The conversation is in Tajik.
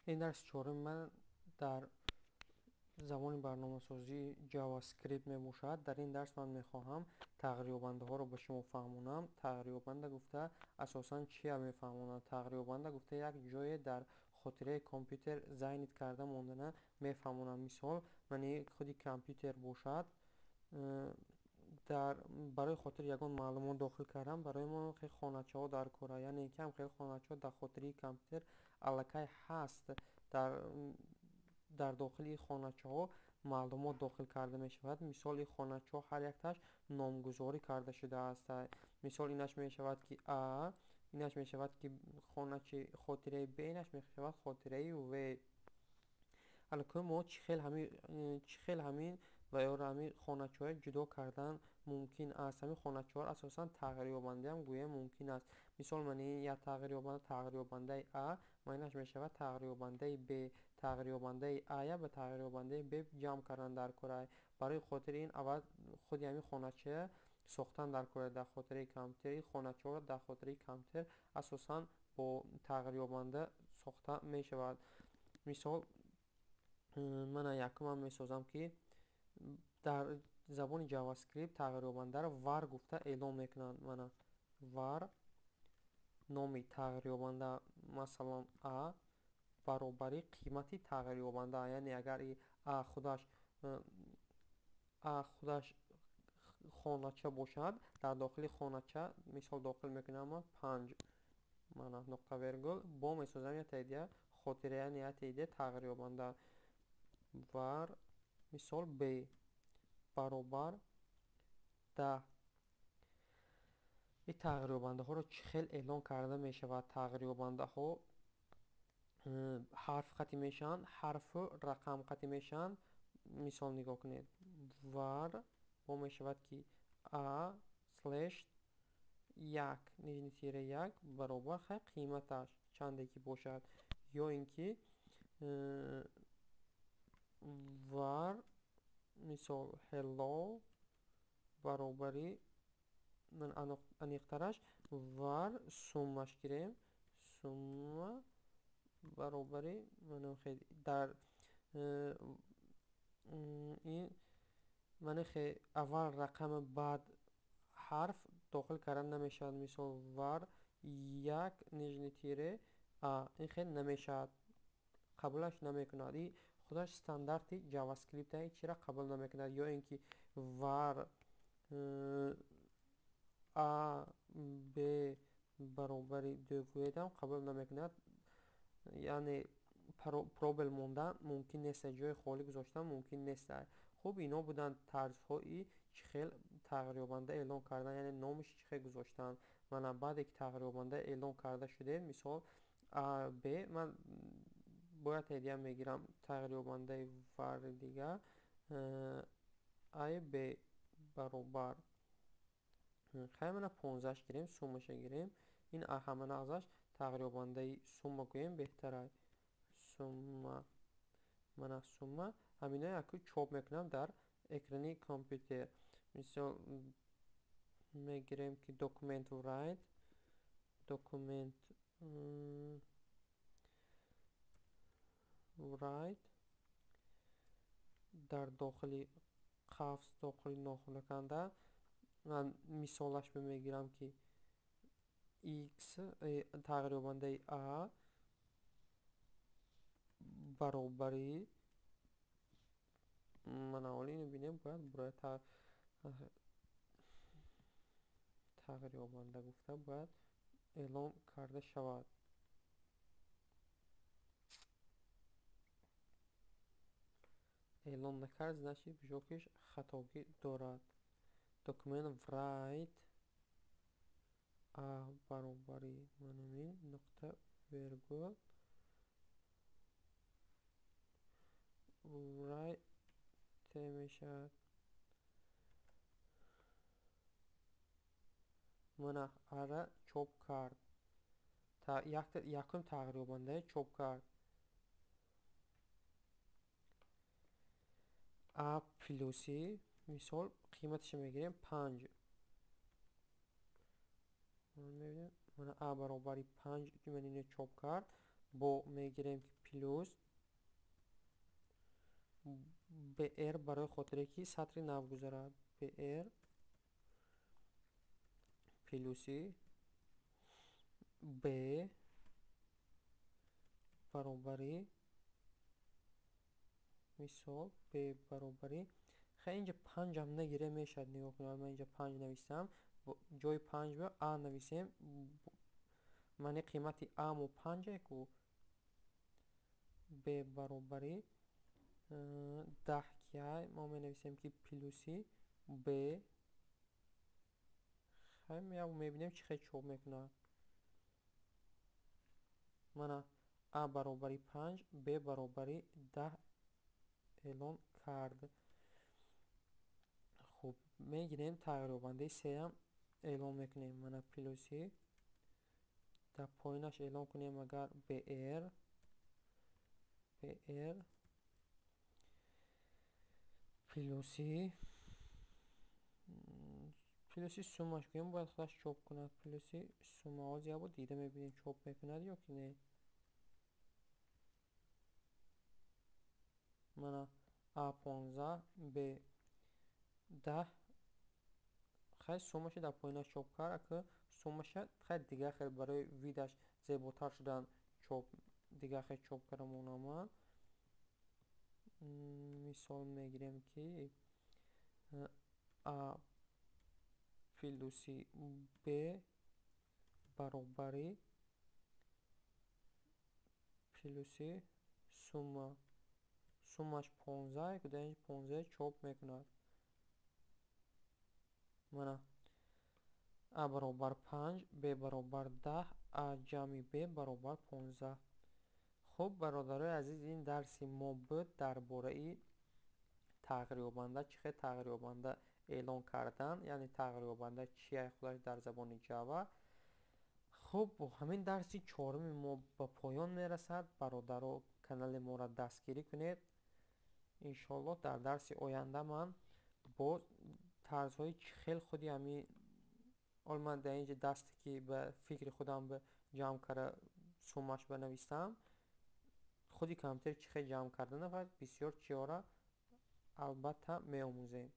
Ин дарси чорум ман дар забони барномасозии JavaScript мебошад. Дар ин дарс ман мехоҳам тағйирёбандаҳоро ба шумо фаҳмонам. Тағйирёбанда гуфта асосан чия мефаҳмонад? Тағйирёбанда гуфта як ҷое дар хотираи компютер зайнид карда мондана мефаҳмонад. Мисол, мани худи компютер бошад, дар барои хотири ягон маълумот дохил кардан барои мо хеле хоначаҳо дар кора, яъне ки ҳам хеле хоначаҳо дар хотираи компютер аллакай ҳаст. Дар дохили хоначаҳо маълумот дохил карда мешавад. Мисол, ин хоначаҳо ҳар якташ номгузорӣ карда шудааст. Мисол, инаш мешавад ки А, инаш мешавад ки хоначаи хотираи Б, инаш мешавад хотираи В. Аллакай мо чӣ хел ҳамин ва ёро ҳамин хоначаҳоро ҷудо кардан мумкин аст. Ҳамин хоначаҳоро асосан тағйирёбандаам гӯям мумкин аст. Мисол, ман ин як тағйирёбанда, тағйирёбандаи А, маънаш мешавад тағйирёбандаи Б. Тағйирёбандаи А ба тағйирёбандаи Б ҷамъ кардан дар кора. Барои хотири ин аввал худи ҳамин хонача сохтан дар кора дар хотираи компютер. Ин хоначаҳоро дар хотираи компютер асосан бо тағйирёбанда сохта мешавад. Мисол, ман якумам месозам ки дар забони JavaScript тағйирёбандаро var гуфта эълон мекунанд. Мана var номи тағйирёбанда, масалан А баробари қимати тағйирёбанда, яъне агар А худаш хонача бошад, дар дохили хонача мисол дохил мекунам ман 5, мана нуқта вергул, бо месозам як идея хотира, яъне як идея тағйирёбанда var мисол Б баробар 10. Ин тағйирёбандаҳоро чӣ хел эълон карда мешавад? Тағйирёбандаҳо ҳарф қатӣ мешаванд, ҳарфу рақам қатӣ мешаванд. Мисол нигоҳ кунед, var бо мешавад ки А слеш 1 нижний тире 1 баробар хай қиматаш чанде ки бошад, ё ин ки var мисол hello баробари, аниқтараш var суммаш гирем, сумма баробари дар ин мана аввал рақами баъд ҳарф дохил кардан намешавад. Мисол var 1 нижний тире А, ин хел намешавад, қабулаш намекунад. Ин худаш стандарти JavaScript ин чиро қабул намекунад. Ё ин ки var А Б баробари 2 гӯедам қабул намекунад. Яъне пробел мондан мумкин нест, ҷои холӣ гузоштан мумкин нест. Хуб, ино буданд тарзҳои чӣ хел тағйирёбанда эълон кардан, яъне номиш чӣ хел гузоштан. Мана баъде ки тағйирёбанда эълон карда шудем, мисол А Б, ман бояд ҳедия мегирам тағйирёбандаи var дигар А Б баробар хай мана 15 гирем, суммаша гирем. Ин ҳама нағзаш тағйирёбандаи сумма гӯем беҳтар аст. Сумма, мана сумма ҳамино яку чоп мекунам дар экрани компютер. Мисол мегирем ки document write, document write дар дохили қафс, дохили нохунаканда ман мисолаш мегирам ки x тағйирёбандаи А баробари, мана ҳоло инро бинем, бояд бояд тағйирёбанда гуфта бояд эълон карда шавад. Эълон накард, значит бижокиш хатогӣ дорад. Document write А баробари манамин нуқта вергул write мешавад. Мана ара чоп кард. Якум тағйирёбандаи чоп кард. А плюси мисол қиматашро мегирем 5. Мана А баробари 5 ман ино чоп кард. Бо мегирем ки плюс br, барои хотире ки сатри нав гузарад, br плюси b баробари, мисол, b баробари. Хай, инҷа панҷам нагире мешавад. Нигоҳ кунед, ман инҷа панҷ нависам, ҷои панҷ ба а нависем, маъни қимати а мо панҷе ку. Б баробари 10 киай, мо менависем ки плюси б. Хай, мебинем, чӣ хел чоп мекунад. Мана, а баробари панҷ, б баробари 10 эълон кард. Хуб, мегирем, тағйирёбандаи сеам эълон мекунем. Мана, плюси, дар поёнаш эълон кунем агар br плюси суммаш гӯем, бояд худаш чоп кунад. Плюси сумма, ҳозир як бор дида мебинем, чоп мекунад ё ки не. Мана, а 15, б 10. Хай, суммаша дар поёнаш чоп кард. Ака суммаша хай дигар хел барои видаш зеботар шудан чоп, дигар хел чоп карда монам. Мисол мегирем ки а плюси б баробари плюси сумма, суммаш 15, дар инҷа 15 чоп мекунад. Мана, а баробар панҷ, б баробар 10, а ҷамъи б баробар 15. Хуб, бародарои азиз, ин дарси мо буд дар бораи тағйирёбанда, чӣ хел тағйирёбанда эълон кардан, яъне тағйирёбанда чия худаш дар забони Java. Хуб, бо ҳамин дарси чоруми мо ба поён мерасад. Бародаро, канали моро дастгирӣ кунед. Иншоаллоҳ, дар дарси оянда ман бо тарзҳои чӣ хел худи ҳамин ҳол ман дар инҷа дасте ки ба фикри худам ба ҷамъ карда суммаш банависам, худи компютер чӣ хел ҷамъ карда нафар, бисёр чиҳоро албатта меомӯзем.